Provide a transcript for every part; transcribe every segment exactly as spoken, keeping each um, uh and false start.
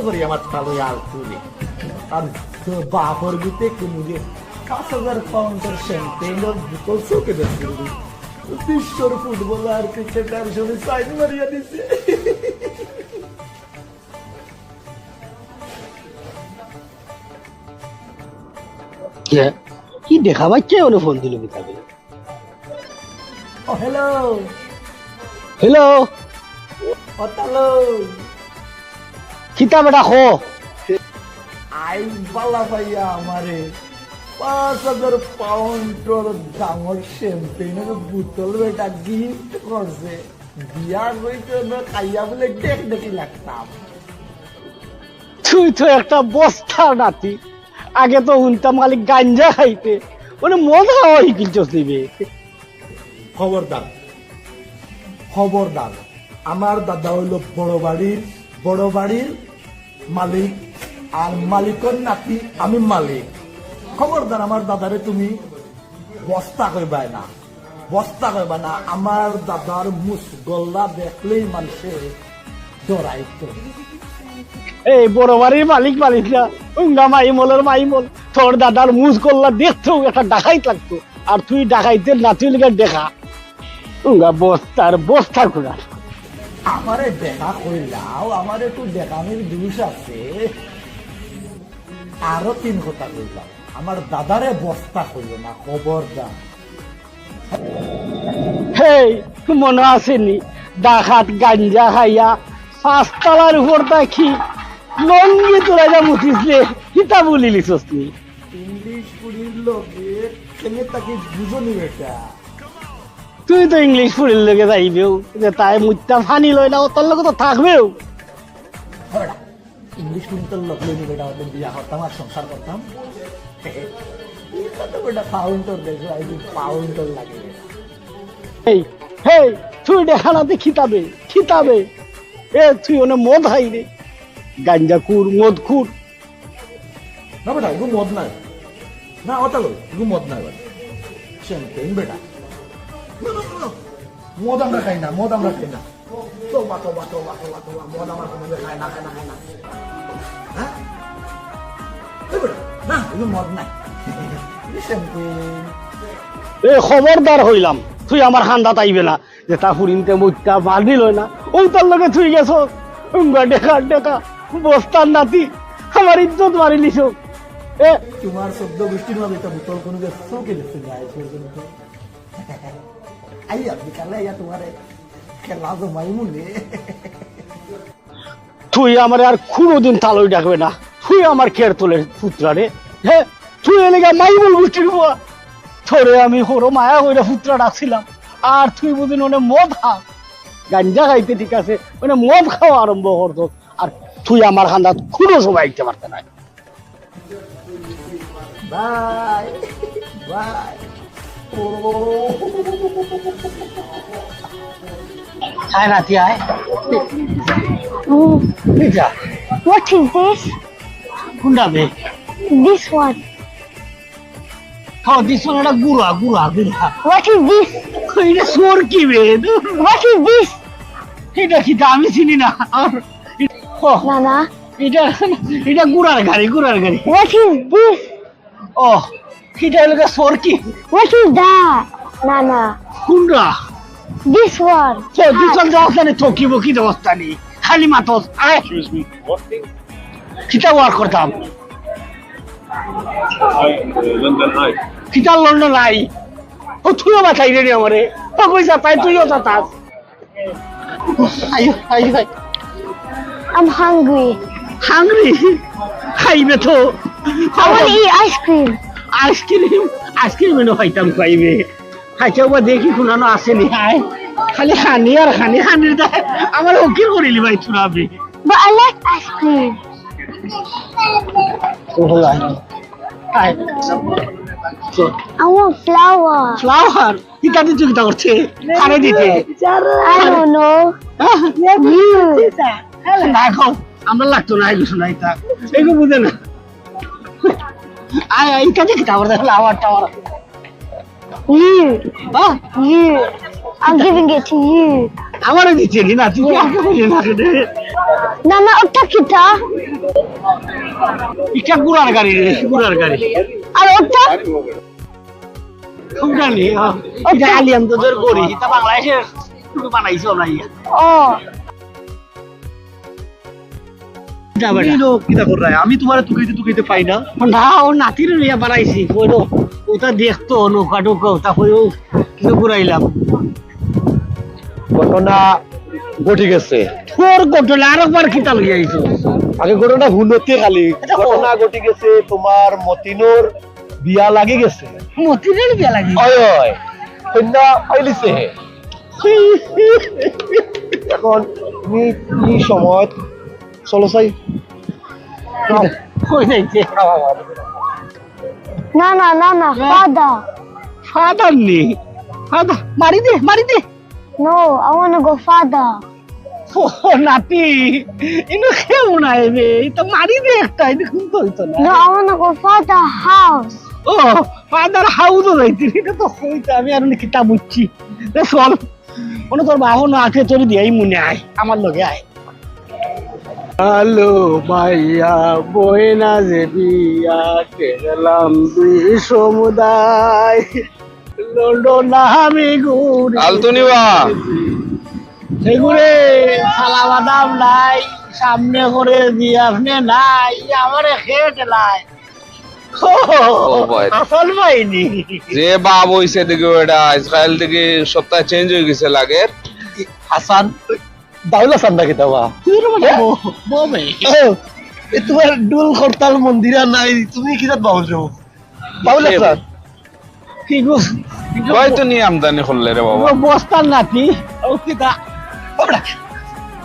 করি আমার তালই আর তুলি। আর তোর বাপর বিতে কুনুরে পাঁচ হাজার পাউন্ডর শ্যাম্পেইনর বোতল চোখে দেখছিল। বিশ্বর ফুটবলার ক্রিকেটার সবে সাইন মারিয়া দিছে। কে? কি দেখা ভাই, কে ওনে ফোন দিল বিকালে? ও, হ্যালো। হ্যালো। ও, তালো। কিতা বেটা, কও। আই বালা ভাইয়া আমারে পাঁচ হাজার পাউন্ডর দামর শ্যাম্পেইনর বোতল বেটা গিফট করছে। বিয়া কইতে না খাইয়া বলে ডেক ডেকি লাগতাম। তুই তো একটা বস্তার নাতি। আগে তো হুনতাম খালি গাঞ্জা খাইতে, মানে মদ খাওয়া শিকিলছস নি বে? খবরদার, খবরদার, আমার দাদা অইলো বড় বাড়ির, বড় বাড়ির মালিক, আর মালিকর নাতি আমি মালিক। খবরদার, আমার দাদারে তুমি বস্তা কইবায় না, বস্তা কইবা না। আমার দাদার মুসগল্লা দেখলেই মানষে ডরাইতো। এই বড় বাড়ির মালিক মালিক না, উঙ্গা মাইমলর মাইমল। তোর দাদার মুসগল্লা দেখতেও একটা ডাকাইত লাগতো, আর তুই ডাকাইতের নাতি লিগা দেখা। উঙ্গা বস্তার বস্তা কুনার। আমারে দেখা কইলাও, আমারে একটু দেখানির দুষ আছে। আরো তিন কথা কইলাম, আমার দাদারে বস্তা কইও না, খবরদার। হেই, মনো আছে নি, ডাকাত গাঞ্জা খাইয়া পাঁচতলার উপর থাকি লঙ্গি তুলাইয়া মুতিছিলে, কিতা ভুলিলিছস নি? ইংলিশ ফুড়ির লগে কেনে থাকি বুঝো নি বেটা? তুই তো ইংলিশ ফুড়ির লগে যাইবেও, যেতায় মুত্তা পানি লয় না, অতার লগে তো থাকবেও। ইংলিশ ফুড়ির লগে লইনি বেটা, অইলে বিয়া করতাম আর সংসার করতাম। ইটা তো বেটা পাউন্ডর দেশ, আই পাউন্ডর লাগে। এই, হেই, তুই দেখা না দে খিতাবে, খিতাবে। এ, তুই অনে মদ খাই রে। গাঞ্জাখুর, মদখুর। না বেটা, এগু মদ নায়। না, অতা লই, এগু মদ নায় বেটা। শ্যাম্পেইন বেটা। না, না, না, না। মদ আমরা খাই না, মদ আমরা খাই না। তওবা, তওবা, তওবা, তওবা, তওবা। মদ আমার কোনো খায় না, খায় না, খায় না। হ্যাঁ? এই বেটা, না, এগু মদ নায়। এগু শ্যাম্পেইন। এ, খবরদার কইলাম, তুই আমার কান্দাত আইবে না। যেতা ফুড়িন্তে মুত্তা পানি লয় না, অতার লগে তুই গেছস। উঙ্গা ডেকা ডেকা, বস্তার নাতি, আমার ইজ্জত মারিলিছস। এ, তোমার চৌদ্দ গুষ্টির মাঝে ইটা বোতল কোনো গেছে, চৌকে গেছে না, এই পর্যন্ত। আইয়া, বিকালে আইয়া তোমারে খেলা জমাইমুনে। তুই আমারে আর কুনুদিন তালই ডাকবে না। তুই আমার খের তলের ফুতরা রে। হে, তুই এলাকা মাইমুল গুষ্টির ফুয়া। তোরে আমি হরো মায়া কইরা ফুতরা ডাকছিলাম। আর তুই বুঝিন অনে মদ খা। গাঞ্জা খাইতে ঠিক আছে, অনে মদ খাওয়া আরম্ভ করছস। আর তুই আমার কান্দাত কুনু সময় আইতে পারতে নায়। Bye, bye. আয় নাতি, আয়। Oh, এটা। What is this? কোনটা বে? This one. হ্যাঁ, this one, এটা গুড়া, গুড়া, গুড়া। What is this? এটা সরকি বে? What is this? এটা কিতা, আমি চিনি না। আর, ও, না, না। এটা, এটা গুড়ার গাড়ি, গুড়ার গাড়ি। What is this? ও, এটা অইলো গিয়া সরকি। What is that? না, না। কোনটা? This one. O, this one দেওয়া আছে নি, থকি বকি দেওয়া আছে নি। খালি মাতস, আয়। Excuse me, what thing? কিতা work করতাম? I, uh, London Eye. কিতা London Eye? ও, তুইও মাতাইরে নি আমারে। ও, কই যাতায়, তুইও যাতাস। আইও, আইও, আইও। I'm hungry. Hungry? খাইবে তো। I want to eat ice cream. Ice cream? Ice cream এনো খাইতাম খাইবে। খাইতে ওবা দেখি কুনানো আছে নি, আয়। খালি খানি আর খানি, খানির দায় আমার ফকির করিলি ভাই তুরাবি। But I like ice cream. আয়। I want flower. Flower? ইটা দি তুই কিতা করতে? কারে দিতে? I don't know. হ্যাঁ? You. না গো, আমরা লাগতো না, এগু শোনা ইতা। এগু বুঝে না। আয়, আয়, ইটা দি কিতা করতে? Flower tower. You. হ্যাঁ? You. I'm giving it to you. আমারে দিতে নি না, তুই আমাকে বুঝে না রে। না, না, ওটা কিতা? ইটা ঘোড়ার গাড়ি রে, ঘোড়ার গাড়ি। আর ওটা? ওটা নি, হ্যাঁ। ওটা? ইটা আলিয়ান তো জোর করি, ইটা বাংলাদেশে তুমি বানাইছো না ইয়া। ও। ইটা বেটা। তুমি লো, কিতা কররায়? আমি তুমারে তুকাইতে তুকাইতে পাই না। না, ও নাতিরে লইয়া বানাইছি, কইলো, ওটা দেখতো, নৌকা টৌকা, ওটা কইও, কিছু ঘুরাইলাম। ঘটনা ঘটি গেছে। তোর ঘটনা আরেকবার কিতা লইয়া আইছো? আগে ঘটনা হুনতে খালি। আচ্ছা, ঘটনা ঘটি গেছে, তুমার মতিনর বিয়া লাগি গেছে। মতিনর বিয়া লাগি? অয়, অয়। কইন্যা পাইলিছে হে। এখন নি, নি সময় চলো চাই। কই যাইছে? না, না, না, না, না। Father। Father নি? Father, মারি দে, মারি দে। No, I wanna go further. ও নাতি, ইনো কেমন আইবে? এই তো মারি দে একটা, ইনো কিন্তু অইতো না। No, I wanna go further house. ও, father house-ও যাইতে, ইটা তো অইতো, আমি আর কিতা বুঝছি। রে চল, মনে তোর বাহন আখে তোর দিয়াই মনে আয়, আমার লগে আয়। হ্যালো মাইয়া, বইনা যে বিয়া, গেলাম দুই সমুদায়। লন্ডন আমি ঘুরি। আলতুনি বা। সেগুরে সালা বাদাম নাই, সামনে করে দি আপনি নাই, আমারে খেয়ে ঠেলায়। ও ভাই। আসল ভাই নি। যে বাপ হইছে দেখি বেটা, আজকাল দেখি সপ্তাহ চেঞ্জ হয়ে গেছে লাগে। হাসান, দাউলা সান্দা কিতা বা? তুই রে বেটা, বউ, বউ ভাই। ও, এ তোমার ডুল করতাল মন্দিরা নাই, তুমি কিতাত বাউল যাও? বাউল এ আছান? কি গো? কই তো নি আমদানি করলে রে বাবা? ও বস্তার নাতি। ও কিতা? ওরা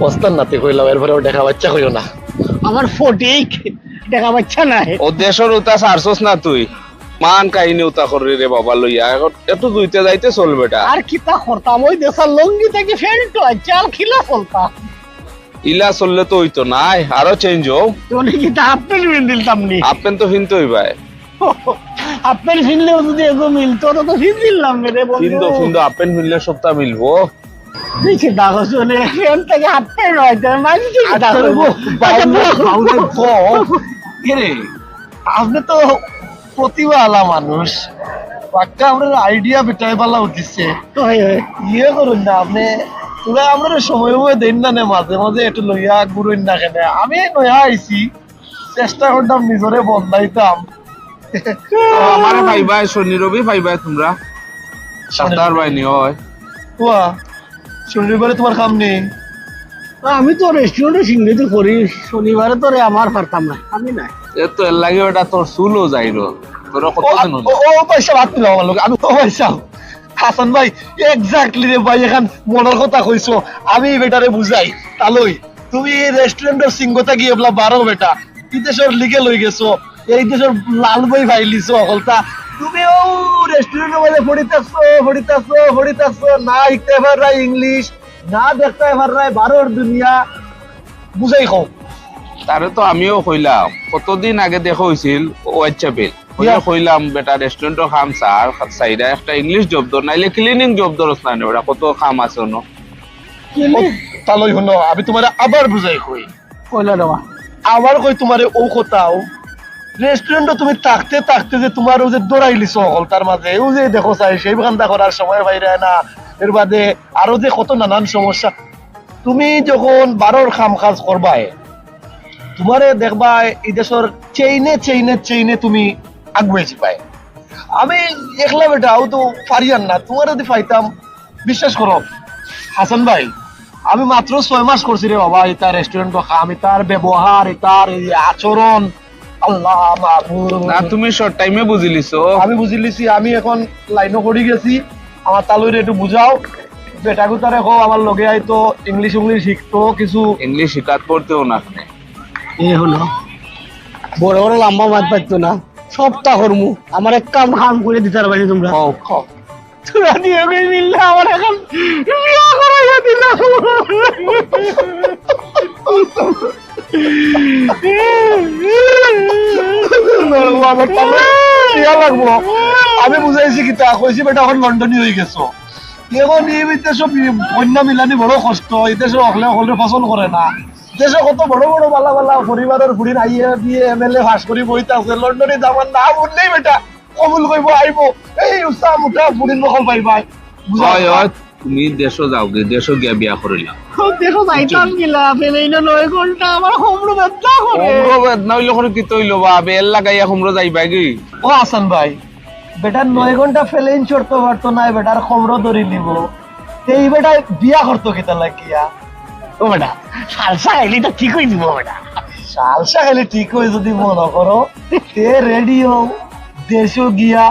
বস্তার নাতি কইলাম, এরপরে ও দেখা বাচ্চা কইও না। আমার ফটিক, দেখা বাচ্চা নাই। ও দেশর উতা সারছস না তুই। মান কাহিনী উতা করলি রে বাবা লইয়া। এখন একটু দুইতে যাইতে চল বেটা। আর কিতা করতাম? ওই দেশর লুঙ্গি থাকি প্যান্ট আনছে, আর কিলা চলতাম? ইলা চললে তো অইতো নায়, আরো চেঞ্জ হোক। তোরে কিতা হাফ প্যান্ট পিন্দিলতাম নি? হাফ প্যান্ট তো পিনতে অইবায়। হাফ প্যান্ট পিনলেও যদি এগু মিলতো, তো, তো পিন্দিলাম রে বন্ধু। পিন্দো, পিন্দো, হাফ প্যান্ট পিনলে সবটা মিলবো। দেখি, দেখো, শুনে, প্যান্ট থাকি হাফ প্যান্ট অইতো, মানুষ কি আচ্ছা, দেখো? রে বউ, আচ্ছা, বাউল, বউ। বাউল, বউ। কে রে? আপনি তো প্রতিভা আলা মানুষ, একটা আমরা আইডিয়া বেটায় বালা উঠিছে। হয়, হয়। ইয়ে করুন না আপনি, তোরা আমরা সময় সময় দেন না নে, মাঝে মাঝে একটু লইয়া ঘুরুন না কেনে। আমি নয়া আইছি, চেষ্টা করতাম নিজরে বদলাইতাম। ও, আমারে পাইবায়, শনি রবি পাইবায় তোমরা। শনি ডাক্তার রবি। বাইনি হয়। ওয়া, শনি রবিবারে তোমার কাম নেই? না, আমি তো রেস্টুরেন্টে সিংগেতি করি, শনিবারে তো রে আমার পারতাম না, আমি নাই। এ তো এর লাগে ওটা তোর চুলও যাইরো, তোরা কত ও, দিন হলো? ও, ও ভাই সাহেব, হাত মিলাও আমার লগে। আমি, ও ভাই সাহেব, হাসান ভাই, exactly রে ভাই, এখন মনের কথা কইছো। আমি এই বেটারে বুঝাই, তালই তুমি এই রেস্টুরেন্টের সিংহ থাকি এবলা বারো বেটা, বিদেশর লিগে লই গেছো, এই দেশর লাল বই ফাইলিছো হকলতা। তুমি ও রেস্টুরেন্টের মধ্যে পড়ি থাকছো, পড়ি থাকছো, পড়ি থাকছো, না শিখতে পাররায় ইংলিশ, না দেখতে পাররায় বারোর দুনিয়া, বুঝাই কও। তারে তো আমিও কইলাম, কতদিন আগে দেখা হইছিল WhatsApp-এ। কইয়া ইয়া। কইলাম, "বেটা, রেস্টুরেন্টর কাম ছাড়, চাইরা একটা ইংলিশ জব ধর, নাইলে ক্লিনিং জব ধরস না নে, ওরা কত কাম আছে অনো।" ও, তালই হুনো, আমি তোমারে আবার বুঝাই কই। কইলা রে বা। আবার কই তোমারে ও কথাও, রেস্টুরেন্টো তুমি থাকতে থাকতে যে তোমার ও যে দৌড়াইলিছো হকলতার মাঝে, ও যে দেখো চাই, সেই কান্দা করার সময় পাইরায় না, এর বাদে আরো যে কত নানান সমস্যা। তুমি যখন বারোর কাম কাজ করবায়, তোমারে দেখবায় এই দেশর চেইনে, চেইনে, চেইনে তুমি আগুয়াই যিবায়। আমি একলা বেটা, ও তো পারিয়ার না, তোমারে যদি পাইতাম, বিশ্বাস করো, হাসান ভাই, আমি মাত্র ছয় মাস করছি রে বাবা, ইতার রেস্টুরেন্টো কাম, ইতার ব্যবহার, ইতার এই আচরণ, আল্লাহ মাবুদ। না, তুমি শর্ট টাইমে বুঝিলিছো। আমি বুঝিলিছি, আমি এখন লাইনো পড়ি গেছি, আমার তালইরে একটু বুঝাও, বেটাগুতারে কও আমার লগে আইতো, ইংলিশ উংলিশ শিখতো কিছু। ইংলিশ শিখাত পড়তেও না। এ হলো, বড় বড় লম্বা মাত পারতো না, সবটা করমু, আমার এক কাম কাম করে দিতে পারবানি তোমরা। কও, কও। তোরা দিয়ে ওকে মিললে আমার এখন বিয়া করাইয়া দিলাম। বিয়া লাগবো। আমি বুঝাইছি কিতা, কইছি, "বেটা, এখন লন্ডনি হয়ে গেছো।" এখন এই বিদেশে বি-, কন্যা মিলানি বড় কষ্ট, এই দেশে হকলে হকলরে পছন্দ করে না। দেশো কত বড় বড় বালা বালা পরিবারর ফুড়িন আইয়া বিএ এমএলএ পাস করি বইতা আছে, লন্ডনে যাবার নাম উঠলেই বেটা কবুল কইবো, আইবো। এই উষা মুঠা ফুড়িন মকল পাই ভাই। বুঝা অয়, গেল? অয়, তুমি দেশো যাওগি, দেশো গিয়া বিয়া করিলা। দেশো যাইতাম গিলা, ফেলে ইনো নয় ঘন্টা আমার কোমরো ব্যথা করে। কোমরো বেদনা অইলে করে কিতা অইলো বা, বেল লাগাইয়া কোমরো যাইবাগি। ও হাসান ভাই, বেটার নয় ঘন্টা ফেলেইন চড়তো পারতো নায়, বেটার কোমরো ধরি নিবো। তে ই বেটায় বিয়া করতো কিতা লাগিয়া? ও বেটা, সালসা খাইলে তো ঠিক অই দিবো বেটা। সালসা খাইলে ঠিক অই যদি মনো করো, তে রেডি অও, দেশো গিয়া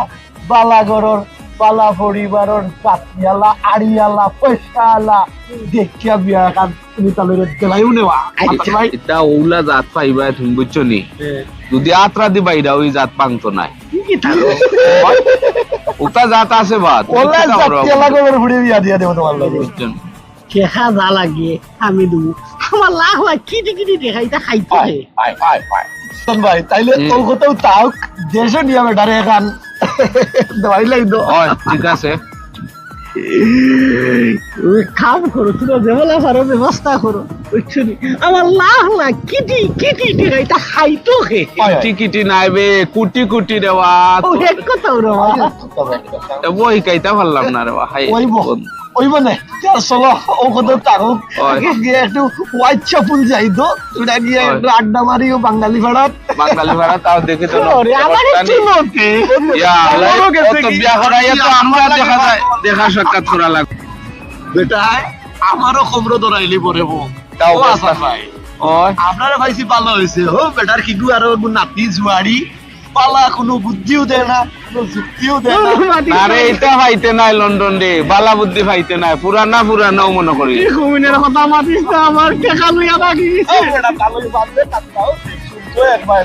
বালা ঘরর, বালা পরিবারর, জাতিআলা, আড়িআলা, পয়সাআলা দেখিয়া বিয়া খান তুমি তাইলে দিলাইও নেওয়া। আচ্ছা। হাসান ভাই। ইতা অউলা জাত পাইবায় তুমি, বুঝছো নি? হ্যাঁ। যদি আত্রা দি বাইরা ওই জাত পাংতো নায়। কি তার? উতা জাত আছে বা, তুমি অউলা কিতা করবা? জাতিআলা ঘরর ফুড়ি বিয়া দিয়া দেবো তোমার লগে। বুঝছো নি? টেকা যা লাগে আমি দিমু। আমার লাখ লাখ কিটি কিটি টেকা ইতা খাইতো আয়, হে। আয়, আয়, আয়। হাসান ভাই, তাইলে হুম। অউ কথাউ থাউক, দেশো নিয়া বেটারে খান দেওয়াইলাই তো। অয়, ঠিক আছে। ওই কাম করো, তুমি যেবলা পারো ব্যবস্থা করো, বুঝছো নি? আমার লাখ লাখ কিটি কিটি টেকা ইতা খাইতো হে। অয়, অয়। কিটি কিটি নায় বে, কুটি কুটি রে বা। ও, এক কথা রে বা। এ বই কাইতা পারলাম না রে বা, হায়। ওই বই। ওই মানে, ইয়া, চলো, অউ কথা থাকুক। অয়। আগে গিয়া একটু Whitechapel যাই তো, ওটা গিয়া অয়। একটু আড্ডা মারি ও বাঙালি পাড়াত। বাঙালি পাড়াত তাও দেখি তো। ওরে, আমার একটু মতে। ইয়া, আমারও গেছে অত কি? বিয়া করাইয়া তো আমরা দেখা যায়, দেখা সাক্ষাৎ করা লাগবো। বেটায়, আমারও কোমরো ধরাইলি পরে বউ। তাও ও অবস্থা। হাসান ভাই। অয়। আপনারে পাইছি ভালা অইছে। ও বেটার কিগু আরো এগু নাতি জুয়াড়ি। বালা কুনু বুদ্ধিও দেয় না, কুনু যুক্তিও দেয় না। আরে, ইতা পাইতে নায় লন্ডন রে, বালা বুদ্ধি পাইতে নায়, পুরানা পুরানাউ মনো করি। এই কমিনের কথা মাতিস না, আমার টেকা লইয়া বাকি গেছে। ও বেটা, ভালোই বাদ দে, তার তাও শুনতো একবার।